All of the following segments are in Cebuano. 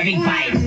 Starting five.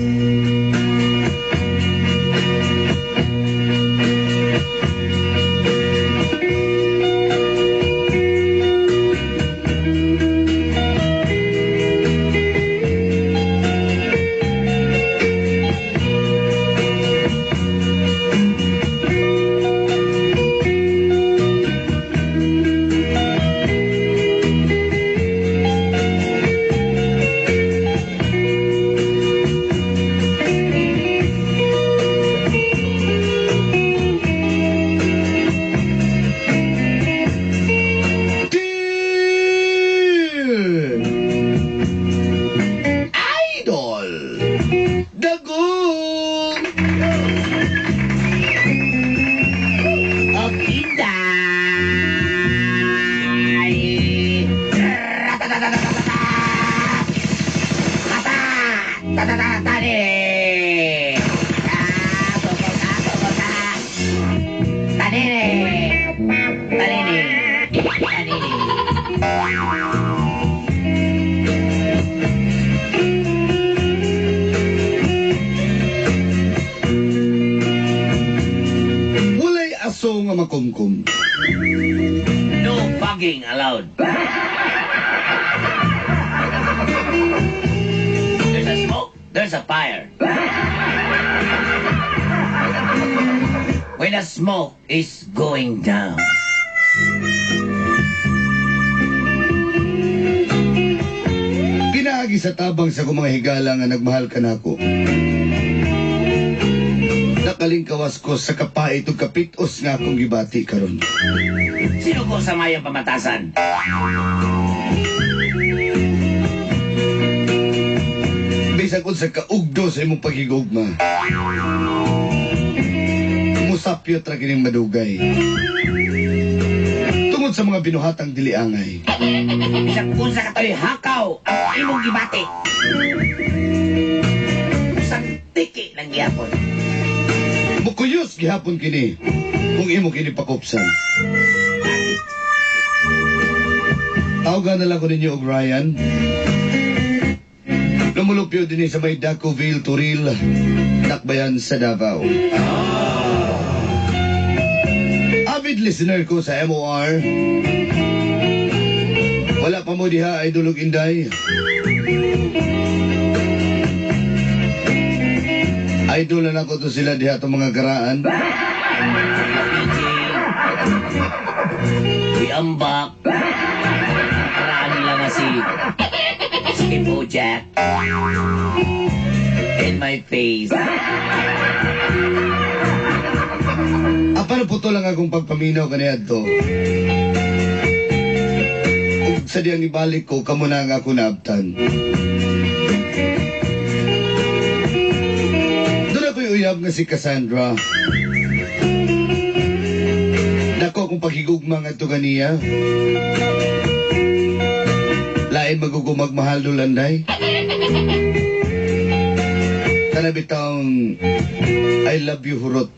Dear Idol Dagong Of Inday. Ratatatatata. Ata. Tatatatani. Ah, tungkol ka, tungkol ka. Tanini. Tanini. Tanini. Walay aso nga makumkum. No bugging allowed. There's a smoke, there's a fire. When the smoke is going down. Pinaagi sa tabang sa akong mga higala nga nagmahal ka nako. Nakalingkawas ko sa kapait ug kapitos nga akong gibati karon. Sino ko sa mayang pamatasan? Bisag unsa kaugdo sa imong paghigugma. Musapyot ra kining madugay. Tungod sa mga binuhatang dili angay. Bisag unsa katoy hakaw ang imong gibati. Usang tiki lang gihapon. Mukuyos gihapon kini kung imo kini pakupsan. Tawagan na lang ko ninyo og Ryan. Lumulupyo din sa may Dacoville, Turil, Dakbayan sa Davao. Avid listener ko sa MOR. Wala pa mo diha, Idol ug Inday. Idol na nako to sila diha itong mga karaan. PJ. Wiambak. Karaan nila nga si Skip Jack. In my face. Apan puto lang akong pagpaminaw kaniadto. Ug sa diyang ibalik ko, kamo na nga ako naabtan. Doon ako'y uyab nga si Cassandra. Dako akong paghigugma nga ito kaniya. Lain magugumag mahal dulanday. Kanabitang I love you hurot.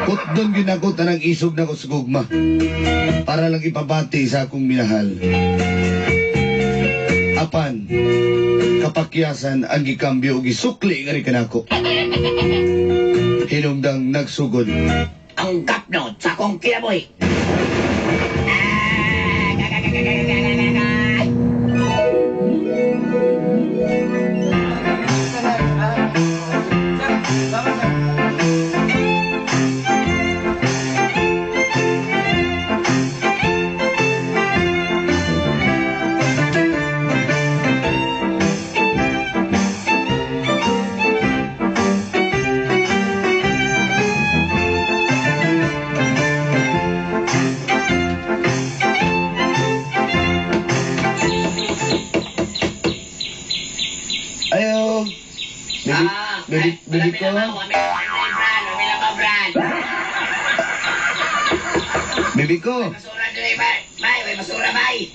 Kutdon ginako tanang isog na ko sa gugma. Para lang ipabati sa akong minahal. Apan, kapakyasan ang gikambyo og gisukli nga ni kanako. Hinungdang nagsugod. Ang gapno sa akong kinabuhi. Ayo. Baby, baby, baby ko. Baby ko. Basura dili, bay. Bay, may basura, bay.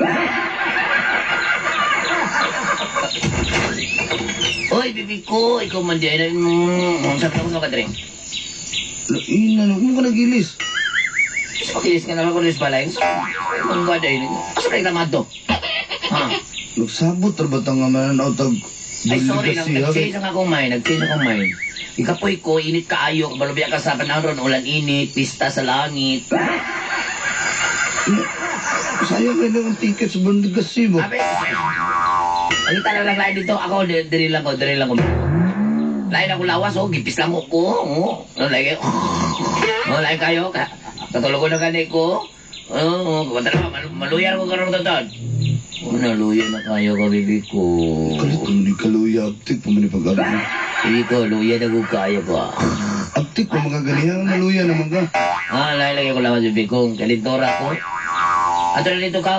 Oy, bibi ko, ikaw man di ay sa ko ka dre. Ina, no, mo ka nagilis. Sa pakilis ka naman ko lis balay. So, mong ba dai? Asa kay tamado? Ha? Nagsabot ra ba ta nga mananaw tag Ay, sorry lang. Legacy, ha? Nag-change ang akong mind. Nag-change akong mind. Ikapoy ko, init kaayo. Kabalubiya ka sa panahon ron, ulan init, pista sa langit. Sayang kayo ang ticket sa Bon Legacy mo. Abe, ang na lang lain dito. Ako, diri lang ko, diri lang ko. Lain ako lawas, oh, gipis lang ko. Oh, oh, lain kayo. Oh, lain kayo. Katulog ko na gani ko. Oh, oh, na, maluyar ko karon taon. Oh, naluya na kayo ka, bibi ko. Kalit ko ni kaluya, abtik pa man ni pag-abot. Bibi ko, luya na ko kayo ko. Abtik pa mga ganihan, maluya naman ka. Ah, lain lagi ko lawas, bibi ko. Kalintora ko. Ato na dito ka.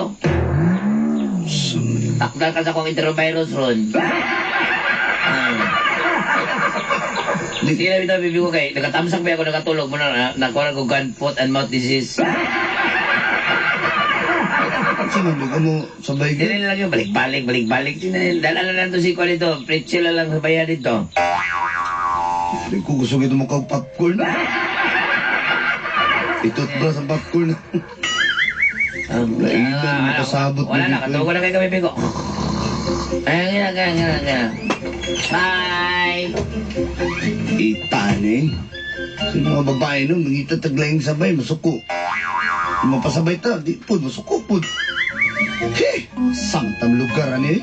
Takdal ka sa akong enterovirus ron. Ah. Sige na bitaw, bibi ko kay nagatamsak ba ako nakatulog mo na nakuha ko gun, foot and mouth disease. Sa man, ka mo sabay ka. Dili na lang yun, balik-balik, balik-balik. Dala na lang to si Kuya dito, pretzel na lang sa bayan dito. Di ko gusto gito mo kag popcorn. Itutbrush ang popcorn. Lainan, makasabot Wala na na, dito. katulog na kayo kami, bibi ko. Ay, gina, gina, gina, gina. Bye! Itane. Sa mga babae no, mangita taglayng sabay, masuko. Mapasabay ta, di po, masuko po. He! Samtam lugar ani.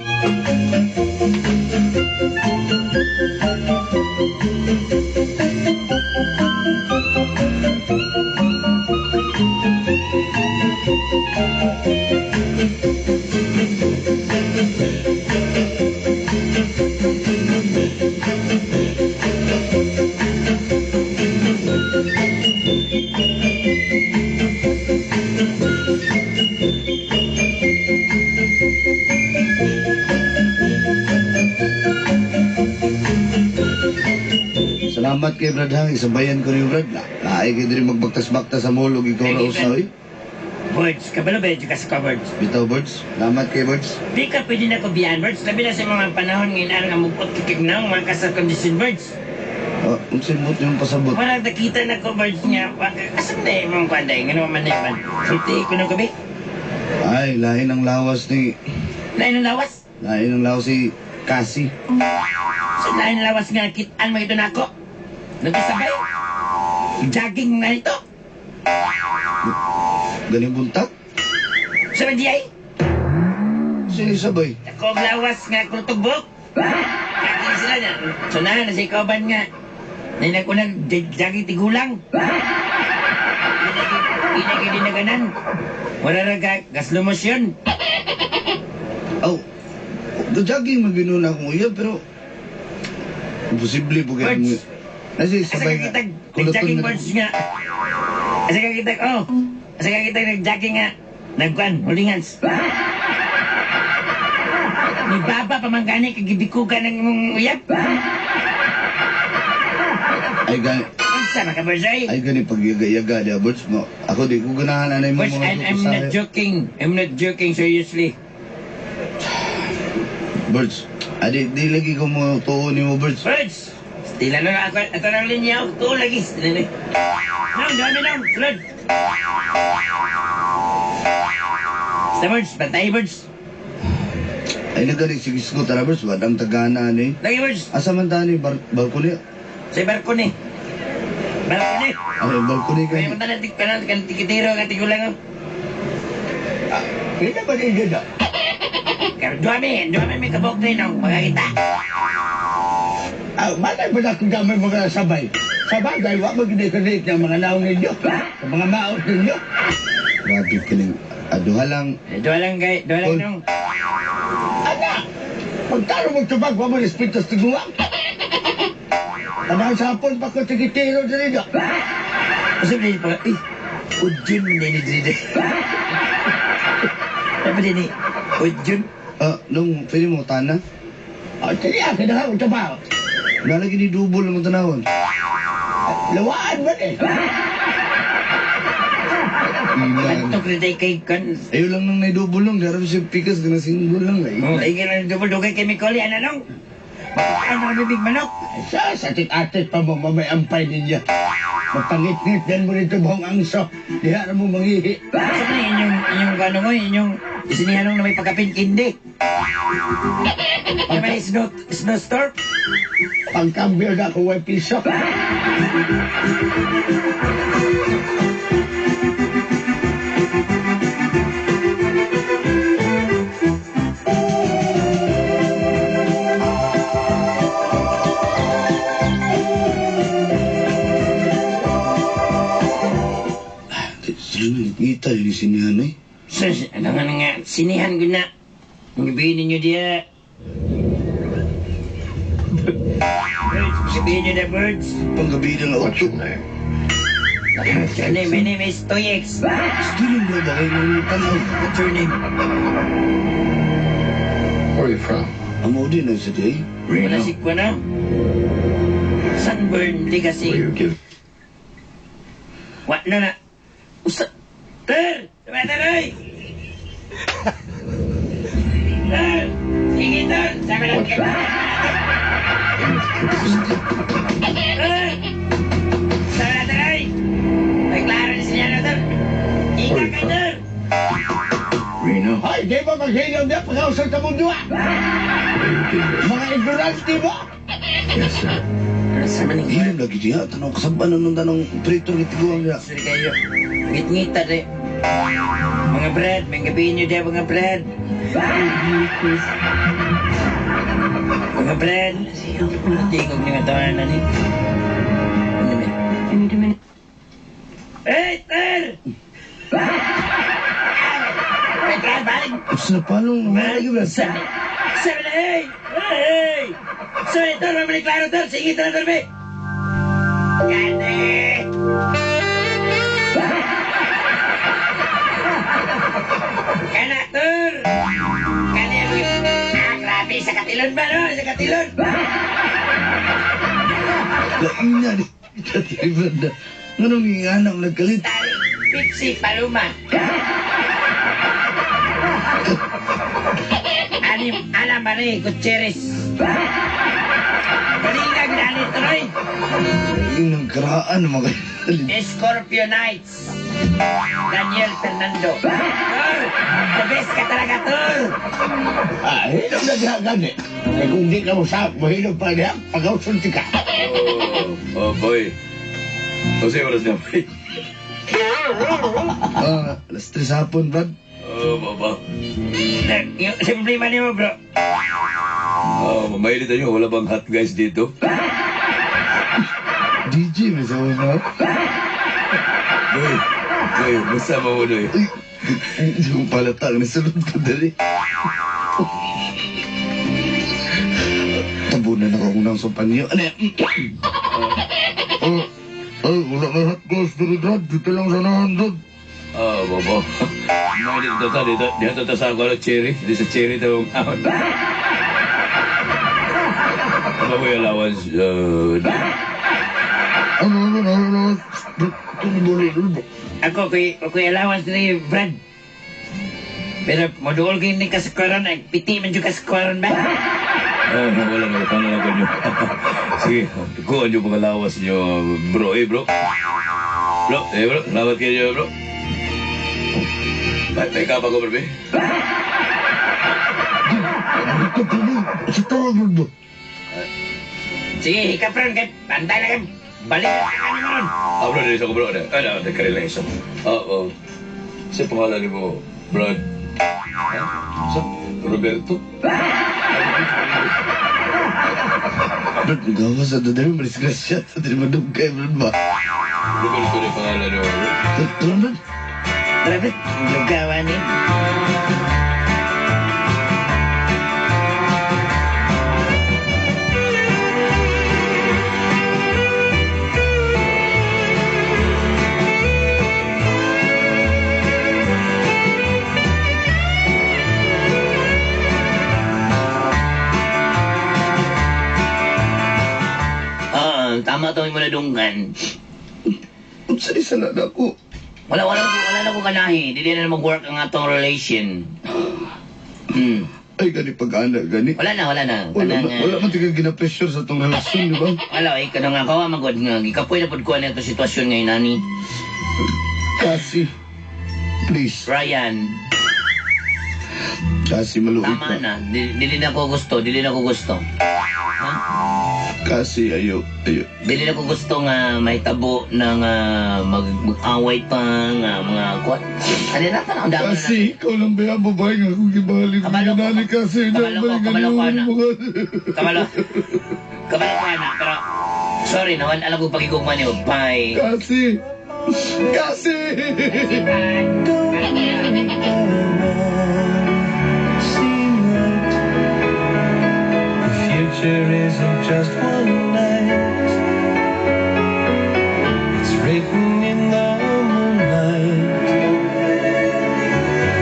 Salamat kay Brad Hang, isabayan ko ni Brad. Laay kay diri magbaktas-baktas sa mall ug ikaw ra usa oy. Birds, kabalo ba ka sa birds? Bitaw birds. Salamat kay birds. Di ka pwede na kubiyan, birds. Labi na sa mga panahon ngayon araw nga mupot kikig na mga kasa kondisyon, birds. Oh, unsay mo yung pasabot? Wala nakita na ko, birds nga. Asam na yung mga kwanday? Nga naman na yun. Sulti ko ng gabi. Ay, lain ang lawas ni Lain ang lawas. lain ang lawas si Cassie. So, lain ang lawas nga kitaan mo ito na ako. Nagkasabay. Jogging nga ito. Ganing buntag. Sa di ay? Sino sabay? Ako ang lawas nga kutubok. Kaya sila na. So na, nasa ikaw nga. Nainakunan, jogging tigulang. Inagin wala ra ka, gaslumos yun. Aw, jogging maginuna akong uyab pero imposible po kayo mo. Birds. Kasi Asa sabay ka nga. kitag, kuluton nag-jogging na- birds nga. Asa ka kitag, oh. Asa ka kitag, nag-jogging nga. Nagkuan, holding hands. Ni baba pa man gani, kagibikugan ng imong uyab. Ay gani, Unsa man ka, birds, ay? ay gani pag yaga-yaga dia birds mo. Ako di ko ganahan anay mo Birds, mga I'm not joking. I'm not joking, seriously. Birds. Adi di lagi ko mo tuo nimo birds. Birds! Stila na ako, ato ng linya, oh. Tuo lagi. Stila na. Nong, dami nong, sulod. Basta birds, bantay birds. Ay nagani sige ko tara birds, wadang tagana ani. Lagi birds, Asa man tani balkoni? sa balkone. Balkone. Ay balkoni Kaya kay. mo tanan kanan kan tikitiro kan tigulang. Kita ba din dito? Kar duami, duami may kabok din ang makakita. Ah, malay ba na kung dami mga sabay? Sa bagay, wa magdidikit ng mga naong ninyo, sa mga maot ninyo. Grabe kining aduha lang. Eh, Dua lang kay, dua lang Tol. nung. Ana! Pagtaro mo tubag, wa mo respeto sa tiguang. Tanang sa hapon pa ko tigitiro din dito. Kasi din pa, eh, ujun man din ni dito. Apa din ni? Ujun. Ah, nung pwede mo tana? Ah, sige, kinaha ko trabaho. Nalagi ni dubol mo tanawon. Lawaan ba eh? Ilan. Antok rin tayo kay kan. Ayaw lang nang naidubol lang. Darap siya pikas ka na single lang. Ay. Oh, ay ganun double dugay kay Mikoli ana nung. Ano ang bibig manok? Sa atit-atit pa mo, mamay ampay ninyo. Mapangit-ngit din mo rito buong angso. Diha na mo mangihi. Sa man inyong inyong ano mo, inyong Isinihanong na may pagkapin kindi. Na may snowstorm. Pangkambyo na ako, way piso. Ngita yung sinihan eh. Sus, ano nga nga, sinihan ko na. Ang gabihin ninyo diya. Birds, sabihin nyo na birds. Panggabi na nga What's otso. your name? Your name, my name is Toyex. Still na ba kayo ng tanaw? What's your name? Where are you from? Amo din ang sa day. Wala Reno. si Kuana. Sunburn Will Legacy. you give Wa na na. Usa. Ter! Tumataloy! Ter! Sige, Ter! Sabi lang What's your name? Ter! Sabi na, Ter! May klaro ni siya na, Ter! Ika ka, Ter! Reno? Ay, di ba maghilom niya pagkausap sa mundo ah? Will you give yourself? Mga ignorante ba? Yes, sir. Sa maning Hilom lagi diya. Tanaw kasabanan nung tanong operator ng tiguang niya. Sorry kayo. Ngit-ngita rin. Mga brad, may gabihin nyo dyan, mga brad. Mga brad. Tingog ni nga tawanan ni. Ano ba? Hey, ter! Hey, brad, balik! Usa na palong. Wala lagi ba? Sabi, sabi na, hey! Hey! Sabi, ter, mabalik klaro, ter! Sige, ter, ter, be! Gani! Kana, ter! Kani, ah, grabe, sa katilon ba, no? Sa katilon! Lain na ni. Dati brad na. Nganong ingana ang nagkalit? Tari, Pipsi Paluma. Anim, Ana Marie Gutierrez. Balingag na ni Troy. Yung nang karaan mga kalit. Scorpio Nights. Daniel Fernando. Tor, the best ka talaga, Tor. Ah, hilom na diha gani. Eh kung di ka mo sa, mahilom pa diha, pagkausap ka. Oh, boy. Jose, oras na, boy. Ah, alas 3 hapon, brad. Oh, baba. Yung sa problema niyo, bro. Oh, mahilig tayo. Wala bang hot guys dito? DJ, may sawa na. Boy, boy, masama mo, boy. Uy, hindi ko palata. Nasulod ko dali. Tabunan ako kung nang sopan niyo. Ano yan? Oh, ay, wala na hot guys dito, brad. Dito lang sa 100. Ah, baba. Mahilig dito ta, dito. Dito ta sa ako, cherry. Dito sa cherry tawang ahon. Ano ba yung allowance? Ano, ano, ano, ano? Ano, Ako, kuy allowance ni Brad. Pero moduol kayo ni kasukwaron, ay piti man yung kasukwaron ba? Ah, wala na, tama lang kanyo. Sige, kuha nyo mga lawas nyo, bro. Eh, bro. Bro, eh, bro. Salamat kayo, bro. May kapa ko, bro, eh. Sa tawag mo. Sige, hikap ron, kay pantay lang kayo. Balik ka ka ron. Ah, bro, dito ko, bro. Ah, no, nagkaril lang isa. Ah, oh. Sa pangalan ni mo, Brad. Ha? Sa Roberto? Brad, nagawa sa dadami. Marisgrasya. Sa dali madugay, brad ba? Roberto na pangalan ni mo, bro. Tara, brad. Tara, Brad, lugawan ni. Ah, tama to mo na dunggan. Unsa di sala na ako? Wala, wala, wala na ko ganahi. Dili na mag-work ang atong relation. Ay, gani pag-ana, gani. Wala na, wala na. Wala, Kanang, wala man tika gina-pressure sa tong relasyon, di ba? Wala, eh, kanang nga kawa, magod nga. Gikapoy na pod ko ani atong sitwasyon ngayon, nani. Kasi, please, Ryan, Kasi maluoy Tama ka. na. Dili na ko gusto. Dili na ko gusto. Ha? Kasi ayo, ayo. Dili na ko gusto nga mahitabo na nga mag-away pa nga mga kuwan. Ano na pa na ang dami na. Kasi ikaw lang ba ang babae nga akong gibalik. Kabalo ko. Nani kasi Kabalo ko, kabalo ko, anak. mga... Kabalo. Kabalo ko na. Pero sorry naman alam ko pagigugma niyo. Bye. Kasi! Kasi! Don't make the wrong seem right. The future isn't just one night. It's written in the moonlight.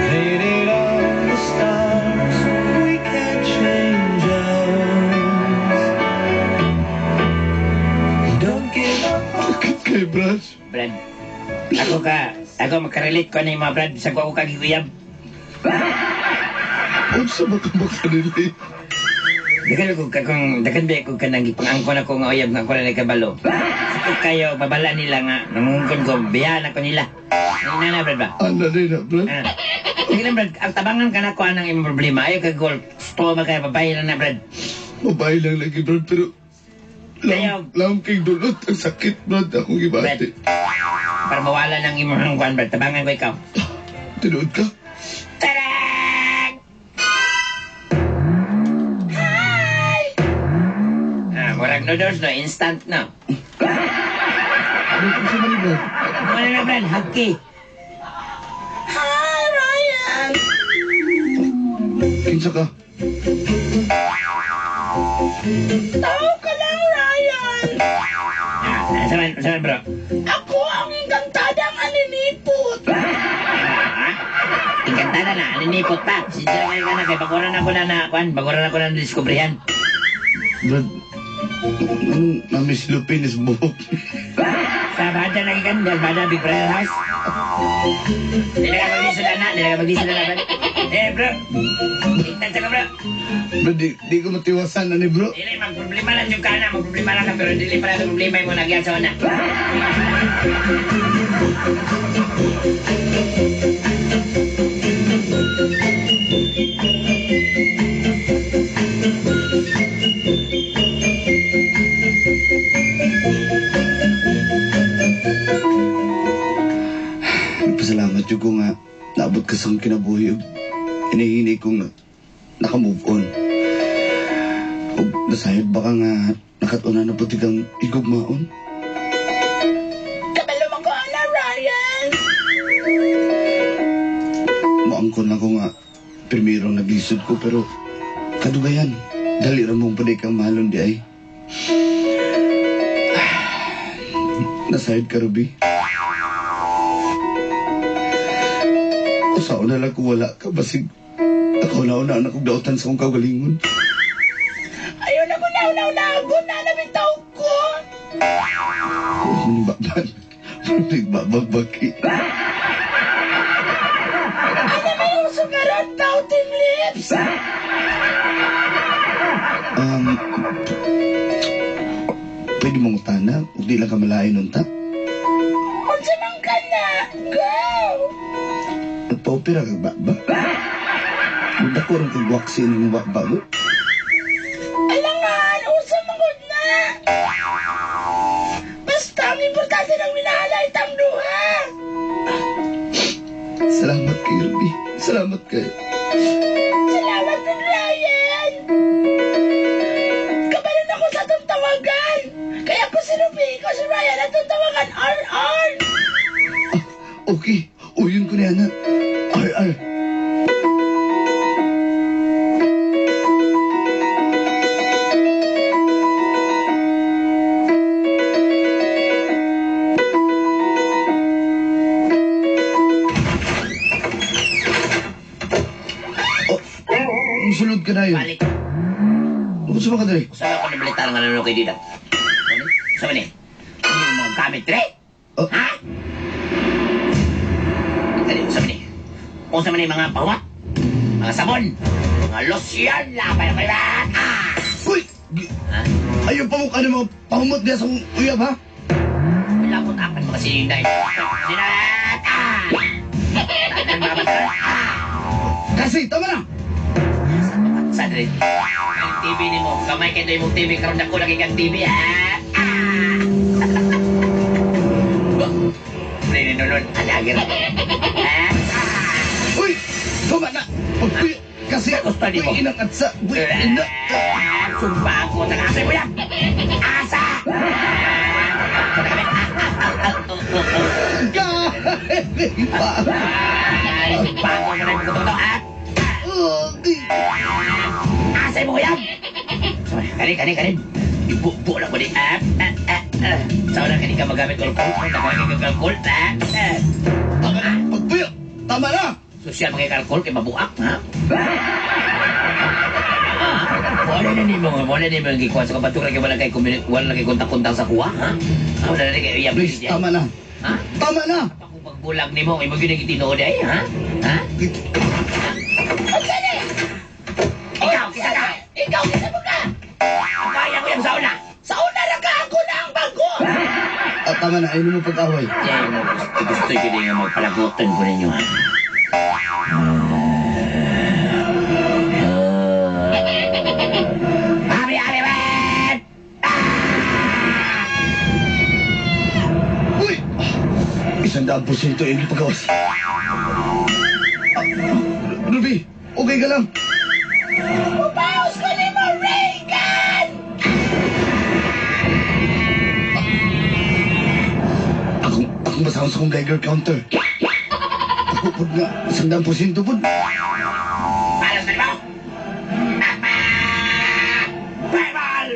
Painted on the stars. We can't change ours. Don't give up. Sakit kay Brad. Brad, ako makarelate ko na yung mga Brad, bisag ko ako kagiguyab. Unsa ba ka makarelate? Dagan ko kung dagan ba ko kanang gipangangkon ako nga uyab nga ako na nagkabalo. Sakit kayo babala nila nga nangungkon ko biyahan ako nila. Ano na Brad ba? Ano na na, Brad? Ah. Sige lang Brad, ang tabangan ka na ko anang imong problema. Ayaw ka goal. Gusto mo kaya babae lang na Brad. Babae lang lagi, Brad, pero... Kayo. Lam, lam kay dulot. Ang sakit, Brad. Akong gibati. Para mawala ng imong kuan Brad, tabangan ko ikaw. Tinuod ka? Tarang! Hi! Ah, murag noodles no, instant no. Ano kung sa mali, Brad? Wala na Brad, hagki. Hi Ryan! Kinsa ka? Tao ka lang, Ryan! Ah, saman, bro? Ako ang engkantadang aninipot! Ha? Engkantada na, aninipot pa. Sinira kayo ka na, kay baguran ako na na, kwan, baguran ako na na-discoveryhan. Brad, anong namiss Lupin is buhok? Sa bada na ikan, dahil bada Big Brother House. Hindi na ka maglisod na, hindi na ka maglisod na, Brad. Eh, bro. Tingnan sa ka, bro. Bro, di ko matiwasan na ni bro. Dili, magproblema lang yung kana, magproblema lang ka, pero dili pala sa problema yung nagyan sa una. Pasalamat jud ko nga naabot ka sa akong kinabuhi ug hinihinay kong naka-move on. Ug nasayod ba ka nga nakatuna na puti kang igugmaon? Kabalo man ko, ana, Ryan! Moangkon lang ko nga primero naglisod ko pero kadugayan dali ra mong paday kang mahalon di ay. Nasayod ka, Ruby. Usaon na lang kung wala ka, basig ako na una na kong dautan sa akong kaugalingon. Ayaw na ko na, una, una, na, nabitaw ko! Kung baban, Nagbabagbaki. Ano may uso karon, pouting lips? Pwede mong utana, ug di lang ka malain unta. Unsa man ka na? Go! Nagpa-opera kag baba. Dako ron kag waxin ng baba mo. Alangan, usa man gud na. Basta ang importante ng minahalay tang duha. Salamat kay Ruby. Salamat kay. Salamat din, Ryan. Kabalon ako sa atong tawagan. Kaya ko si Ruby, ko si Ryan atong tawagan RR. Okay, uyon ko na yan ha. RR. Oh, sulod ka na yun. Balik. Gusto mo ka dali? Saan ako nabalitaan nga naman kay Dida? Ano? Saan ni? Ano yung mga gamit, tre? Oh. Ha? Dali, saan ni? O saan ni mga pawat? Mga sabon? Mga lotion? Labay ako ba? Ah! Uy! Ha? Ayaw pa mo ka ng mga pahumot niya sa uyab, ha? Wala akong tapan mga sininday. Sinat! Ah! Tanan mga bata. Ah! Kasi, tama na! Sa dre. Ang TV ni mo. Kamay kayo imong TV. Karon dako lagi kang TV, ha? Ah! Pre, nun, alagir. Ha? Uy! Tama na! Pagpuyo! Kasi, Gusto ni mo. uy, inang atsa! Uy, ina! Sumpa ako. Asa mo yan? Asa! Gay! Pa! Ay, sumpa ako. Ah! Asa mo yan? Kani, kani, kani. Ibubo lang ko di. Ah, ah, ah, ah. Sa una, kani ka magamit alcohol. Kani ka alcohol. Ah, ah. Tama na! Pagpuyo! Tama na! Sosyal mga alcohol kay mabuak, ha? Wala na ni mo, wala ni mo gikuha sa kabatura kay wala kay wala kay kontak-kontak sa kuha, ha? Wala na kay iya. Please, tama na! Ha? Tama na! Ako pagbulag nimo, imo gyud ang gitinuod ay, ha? Ha? Ikaw, kita ka. Ikaw, kita mo ka! Kaya ko yung sauna. Sa una na ka, ako na ang bago! Ah, tama na, ayaw mo pag-away. Kaya mo, gusto ko din nga magpalagutan ko ninyo, ha? Abi, abi, wet! Uy! 100% yung pagawas. Ruby, okay ka lang? Pupaos ko ni mo, Reagan! Akong basahon sa kong Geiger counter. Ako po nga, 100% po. Palos na mo! Bible!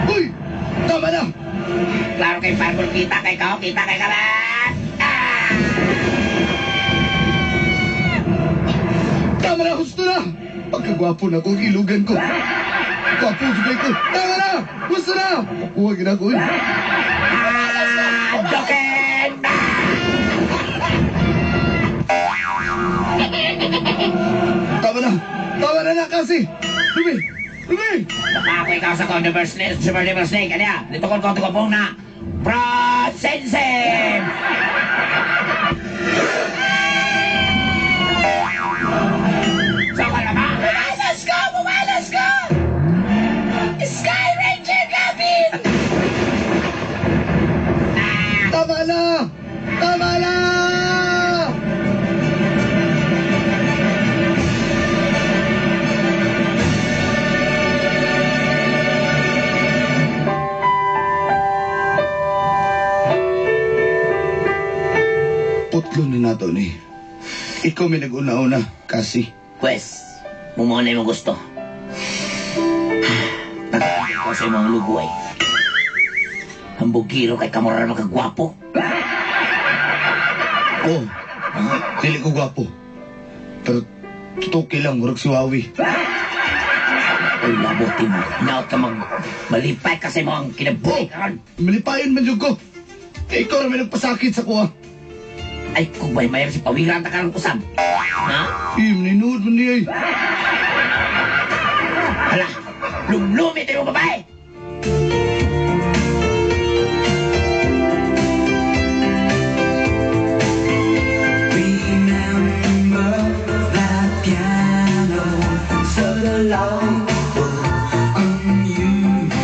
Uy! Tama na! Klaro kay Parkol, kita kay kao, kita kay kabat! Ah! Tama na, husto na! Pagkagwapo na kong ilugan ko. Gwapo sugay ko. Tama na! Husto na! Huwag na ko. Ah! Joken! Tama na! Tama na na kasi! Ruby! Ruby! Baka ako ikaw sa Controversy Snake, Super Devil Snake, ano yan? Dito ko ko pong na Prosensim! So, ka ba? Bumalas ko! Bumalas ko! Sky Ranger Gavin! Tama na! Tama na! Putlo na nato ni. Ikaw may nag-una-una, kasi. Pwes, mumuha na yung gusto. Pagkakas ko sa imong lugway. Hambugiro kay kamura makagwapo. Oh, dili ko gwapo. Pero tutuki lang, murag si Wawi. Uy, labuti mo. Naot ka mag malipay kasi mo ang kinabuhi karon. Malipayon man jud ko. Eh, ikaw na may nagpasakit sa kuha. Ay, kung may mayroon si pawiran ta karon usab. Ha? Eh, maninuod man niya eh. Hala, lumlumi tayo babae.